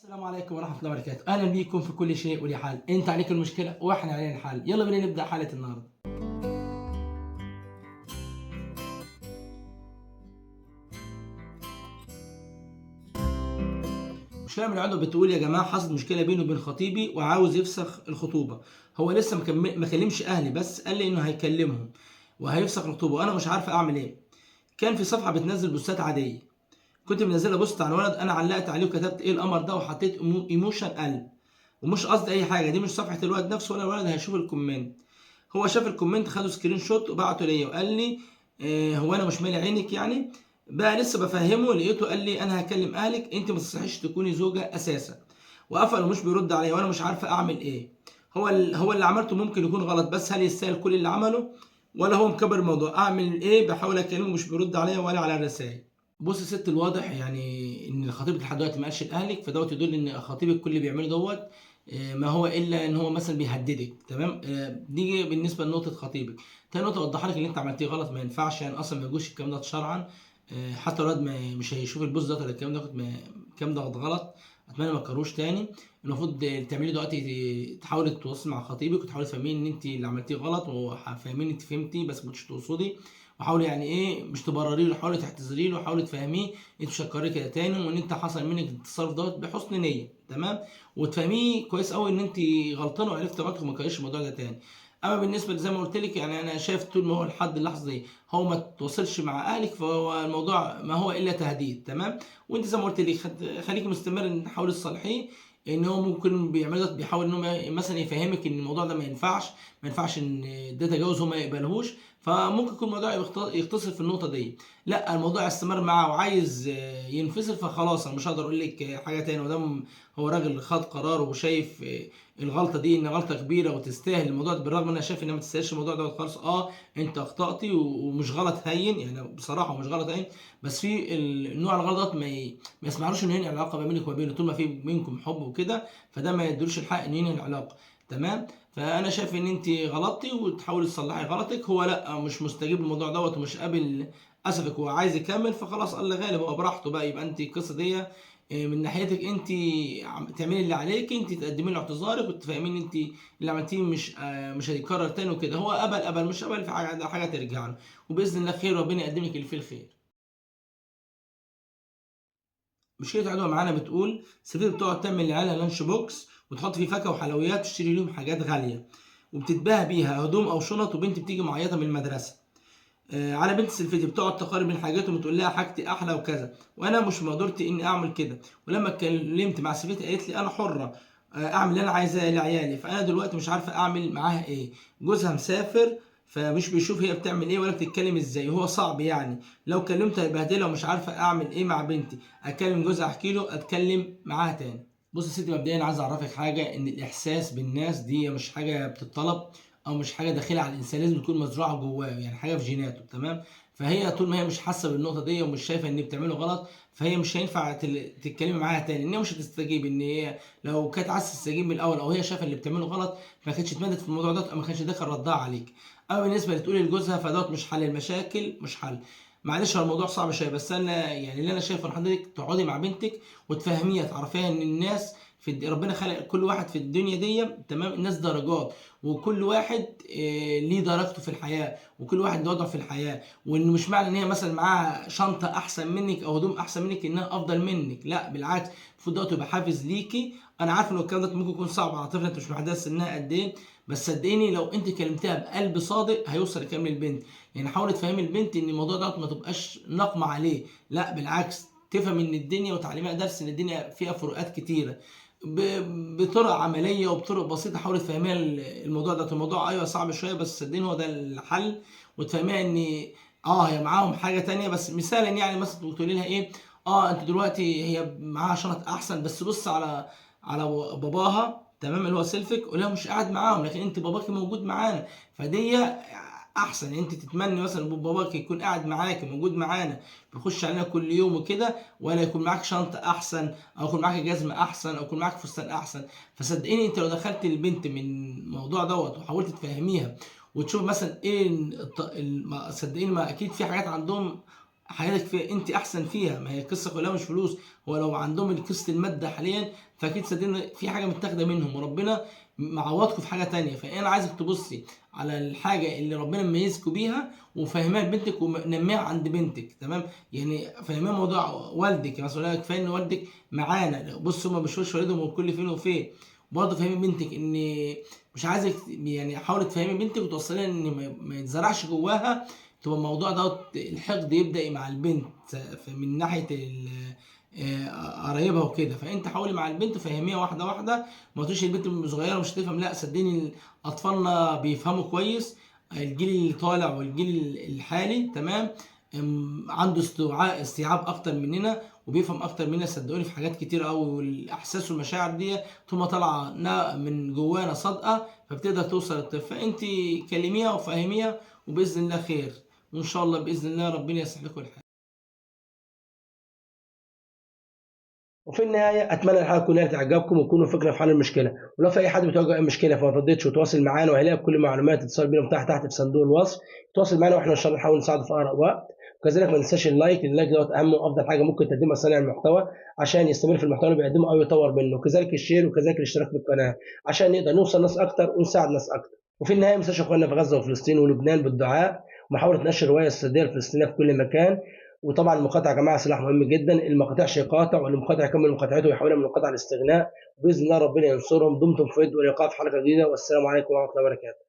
السلام عليكم ورحمة الله وبركاته، اهلا بيكم في كل شيء وليه حل. انت عليك المشكلة واحنا علينا الحل. يلا بينا نبدا حلقة النهارده. مشكلة من العضو بتقول يا جماعة حصلت مشكلة بينه وبين خطيبي وعاوز يفسخ الخطوبة. هو لسه ما كلمش اهلي، بس قال لي انه هيكلمهم وهيفسخ الخطوبة، وانا مش عارفه اعمل ايه. كان في صفحة بتنزل بوستات عادية، كنت منزله post عن ولد، انا علقت عليه وكتبت ايه القمر ده وحطيت emotion قلب، ومش قصدي اي حاجة، دي مش صفحة الولد نفسه ولا الولد هيشوف ال comment. هو شاف ال comment، خده screenshot وبعته ليا وقال لي هو انا مش مالي عينك يعني؟ بقى لسه بفهمه لقيته قال لي انا هكلم اهلك، انت ما تصحيش تكوني زوجه اساسا، وقفل ومش بيرد عليا، وانا مش عارفه اعمل ايه. هو اللي عملته ممكن يكون غلط، بس هل يستاهل كل اللي عمله ولا هو مكبر الموضوع؟ اعمل ايه؟ بحاول اكلمه مش بيرد عليا ولا على الرسائل. بص يا ست، الواضح يعني ان خطيبك لحد دلوقتي ما قالش لاهلك، فدوت يدل ان خطيبك كل اللي بيعمله دوت ما هو الا ان هو مثلا بيهددك، تمام؟ دي بالنسبة لنقطة خطيبك. تاني نقطة اوضحها لك، اللي انت عملتيه غلط، ما ينفعش يعني اصلا ما يجوش الكلام ده شرعا. حتى الولد مش هيشوف ال post ده ولا الكلام ده، الكلام ده غلط، اتمنى ما تكرروش تاني. المفروض تعملي دلوقتي تحاولي تتواصلي مع خطيبك وتحاولي تفهميه ان انت اللي عملتيه غلط، وفاهمين انت فهمتي بس ما كنتش تقصدي، وحاولي يعني ايه مش تبرري له، حاولي تعتذري له، وحاولي تفهميه انت مش هتكرري كده تاني، وان انت حصل منك التصرف دوت بحسن نيه، تمام؟ وتفهميه كويس قوي ان انت غلطانة وعرفت غلطك وما تكرريش الموضوع ده تاني. اما بالنسبة زي ما قلت لك، يعني انا شايف طول ما هو لحد اللحظة دي هو ما تواصلش مع اهلك، فهو الموضوع ما هو الا تهديد، تمام؟ وانت زي ما قلت لك خليكي مستمر ان تحاولي تصالحيه، ان هو ممكن بيعمل ده، بيحاول ان هو مثلا يفهمك ان الموضوع ده ما ينفعش، ما ينفعش ان ده تجاوز هو ما يقبلهوش، فممكن يكون الموضوع يختصر في النقطة دي. لا الموضوع استمر معاه وعايز ينفصل، فخلاص انا مش هقدر اقول لك حاجة تاني، ودام هو راجل خد قرار وشايف الغلطة دي ان غلطه كبيرة وتستاهل الموضوع ده، بالرغم ان انا شايف انها ما تستاهلش الموضوع ده خالص. انت اخطاتي ومش غلط هين، يعني بصراحة ومش غلط هين، بس في النوع الغلط ما يسمعلوش انه ينهي العلاقة ما بينك وما بينه، طول ما في بينكم حب وكده، فده ما يدلوش الحق انه ينهي العلاقة، تمام؟ فانا شايف ان انت غلطتي وتحاولي تصلحي غلطك. هو لا مش مستجيب للموضوع دوت ومش قابل اسفك وعايز يكمل، فخلاص الله غالب، هو براحته بقى. يبقى انت القصة دي من ناحيتك انت تعملي اللي عليك، انت تقدمي له اعتذارك وتفهميه ان انت اللي عملتيه مش هيتكرر تاني وكده. هو قبل قبل، مش قبل في حاجة ترجع له، وباذن الله خير، ربنا يقدم لك اللي فيه الخير. مشكلة عدوى معانا بتقول سيدتي بتقعد تعمل لعيالها lunch box وتحط فيه فاكهة وحلويات وتشتري لهم حاجات غالية وبتتباهى بيها هدوم او شنط، وبنتي بتيجي معيطه من المدرسة. على بنت سلفتي بتقعد تقارن بين حاجاتهم وتقول لها حاجتي احلى وكذا، وانا مش مقدرتي اني اعمل كده. ولما اتكلمت مع سلفتي قالت لي انا حره، اعمل اللي انا عايزاه لعيالي. فانا دلوقتي مش عارفه اعمل معاها ايه، جوزها مسافر فمش بيشوف هي بتعمل ايه ولا بتتكلم ازاي، هو صعب يعني لو كلمته هيبهدلها، ومش عارفه اعمل ايه مع بنتي، اكلم جوزها احكي له، اتكلم معاها تاني. بص يا ستي، مبدئيا عايز اعرفك حاجة، ان الاحساس بالناس دي مش حاجة بتطلب او مش حاجة داخله على الانسان، لازم تكون مزروعة جواه، يعني حاجة في جيناته، تمام؟ فهي طول ما هي مش حاسه بالنقطة دي ومش شايفه ان بتعمله غلط، فهي مش هينفع تتكلمي معاها تاني، ان هي مش هتستجيب. ان هي لو كانت عايزه تستجيب من الاول او هي شايفه اللي بتعمله غلط ما كانتش اتمدت في الموضوع ده، او ما كانش دخل ردها عليك. اما بالنسبة لتقولي لجوزها فدوت مش حل المشاكل، مش حل. معلش هو الموضوع صعب شوية، بس انا يعني اللي انا شايفه ان حضرتك تقعدي مع بنتك وتفهميها، تعرفيها ان الناس في ربنا خلق كل واحد في الدنيا دي، تمام؟ الناس درجات، وكل واحد ليه درجته في الحياة، وكل واحد له وضعه في الحياة، وان مش معنى ان هي مثلا معاها شنطه احسن منك او هدوم احسن منك انها افضل منك، لا بالعكس، المفروض دوت يبقى حافز ليكي. انا عارف ان الكلام ده ممكن يكون صعب على طفله انت مش محددة سنها قد ايه، بس صدقيني لو انت كلمتها بقلب صادق هيوصل الكلام للبنت. يعني حاولي تفهمي البنت ان الموضوع دوت ما تبقاش نقمه عليه، لا بالعكس، تفهم ان الدنيا وتعليمها درس ان الدنيا فيها فروقات كتيرة، بطرق عملية وبطرق بسيطة حاولي تفهميها الموضوع ده. الموضوع ايوه صعب شوية، بس صدقيني هو ده الحل. وتفهميها ان هي معاهم حاجة تانية، بس مثالا يعني مثلا تقولي لها ايه، انت دلوقتي هي معاها شنط احسن، بس بص على باباها، تمام، اللي هو سيلفك، قولها مش قاعد معاهم، لكن انت باباكي موجود معانا، فدي احسن. انت تتمني مثلا باباك يكون قاعد معاك موجود معانا بيخش علينا كل يوم وكده، ولا يكون معاك شنطه احسن، او يكون معاك جزمه احسن، او يكون معاك فستان احسن. فصدقيني انت لو دخلت البنت من الموضوع دوت وحاولت تفهميها وتشوف مثلا ايه صدقيني ما اكيد في حاجات عندهم حياتك في انت احسن فيها، ما هي القصة كلها مش فلوس، هو لو عندهم قصة المادة حاليا فاكيد صدقني في حاجة متاخده منهم وربنا معوضكم في حاجة تانية. فانا عايزك تبصي على الحاجة اللي ربنا مميزكم بيها وفهمها لبنتك ونميها عند بنتك، تمام؟ يعني فهمها موضوع والدك، مثلا كفاية ان والدك معانا، بص هما ما بيشوفوش والدهم وكل فين وفين. برضه فهمي بنتك ان مش عايزك، يعني حاولي تفهمي بنتك وتوصليها ان ما يتزرعش جواها تبقى الموضوع دوت الحقد يبدا مع البنت من ناحية قرايبها وكده. فانت حاولي مع البنت وفهميها واحدة واحدة، ما تقوليش البنت صغيرة مش هتفهم، لا صدقني اطفالنا بيفهموا كويس، الجيل اللي طالع والجيل الحالي، تمام، عنده استيعاب اكتر مننا وبيفهم اكتر مننا صدقوني في حاجات كتير قوي. والاحساس والمشاعر دي طول ما طالعه من جوانا صادقة فبتقدر توصل للطفل. فانت كلميها وفهميها وباذن الله خير، وان شاء الله باذن الله ربنا يصلح لكم الحال. وفي النهاية اتمنى الحلقة كلها تعجبكم وتكونوا فكرة في حل المشكلة، ولو في اي حد بتواجه اي مشكلة فما ترددش وتواصل معانا، وهيلاقي كل معلومات اتصال بينا تحت في صندوق الوصف. تواصل معانا واحنا ان شاء الله نحاول نساعده في اقرب وقت. وكذلك ما ننساش ال like، لان ال like دوت اهم وافضل حاجة ممكن تقدمها صانع المحتوى عشان يستمر في المحتوى اللي بيقدمه او يطور منه، وكذلك ال share وكذلك الاشتراك في القناة عشان نقدر نوصل ناس اكتر ونساعد ناس اكتر. وفي النهاية ما ننساش اخواننا في غزة وفلسطين ولبنان بالدعاء ومحاولة نشر الرواية السردية الفلسطينية في كل مكان. وطبعا المقاطعة يا جماعة سلاح مهم جدا، اللي ما قاطعش يقاطع، واللي مقاطع يكمل مقاطعته ويحولها من مقاطعه لاستغناء، وباذن الله ربنا ينصرهم. دمتم في ود، ولقاء في حلقة جديدة، والسلام عليكم ورحمة الله وبركاته.